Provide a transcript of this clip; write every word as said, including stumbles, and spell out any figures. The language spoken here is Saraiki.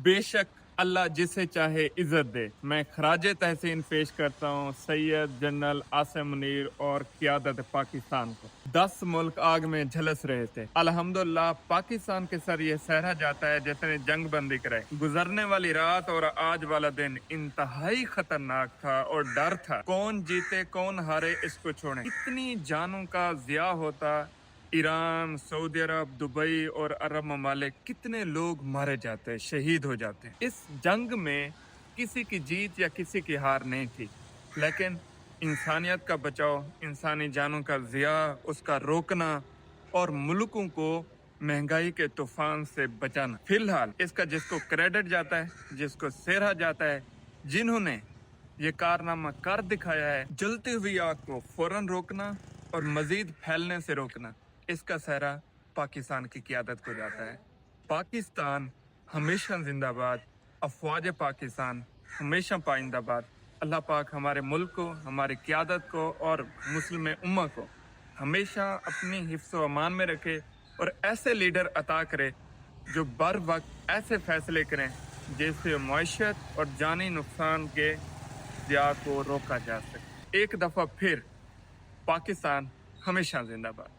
بے شک، اللہ جسے چاہے عزت دے۔ میں خراج تحسین پیش کرتا ہوں سید جنرل عاصم منیر اور قیادت پاکستان کو۔ دس ملک آگ میں جھلس رہے تھے، الحمدللہ پاکستان کے سر یہ سہرا جاتا ہے جس نے جنگ بندی کرائی۔ گزرنے والی رات اور آج والا دن انتہائی خطرناک تھا اور ڈر تھا، کون جیتے کون ہارے اس کو چھوڑیں، کتنی جانوں کا ضیاع ہوتا۔ ایران، سعودی عرب، دبئی اور عرب ممالک، کتنے لوگ مارے جاتے، شہید ہو جاتے۔ اس جنگ میں کسی کی جیت یا کسی کی ہار نہیں تھی، لیکن انسانیت کا بچاؤ، انسانی جانوں کا ضیاع، اس کا روکنا اور ملکوں کو مہنگائی کے طوفان سے بچانا۔ فی الحال اس کا جس کو کریڈٹ جاتا ہے، جس کو سہرا جاتا ہے، جنہوں نے یہ کارنامہ کر دکھایا ہے، جلتی ہوئی آگ کو فوراً روکنا اور مزید پھیلنے سے روکنا، اس کا سہرا پاکستان کی قیادت کو جاتا ہے۔ پاکستان ہمیشہ زندہ باد، افواج پاکستان ہمیشہ پائندہ باد۔ اللہ پاک ہمارے ملک کو، ہماری قیادت کو اور مسلم امہ کو ہمیشہ اپنی حفظ و امان میں رکھے اور ایسے لیڈر عطا کرے جو بر وقت ایسے فیصلے کریں جس سے معیشت اور جانی نقصان کے ضیاع کو روکا جا سکے۔ ایک دفعہ پھر پاکستان ہمیشہ زندہ باد۔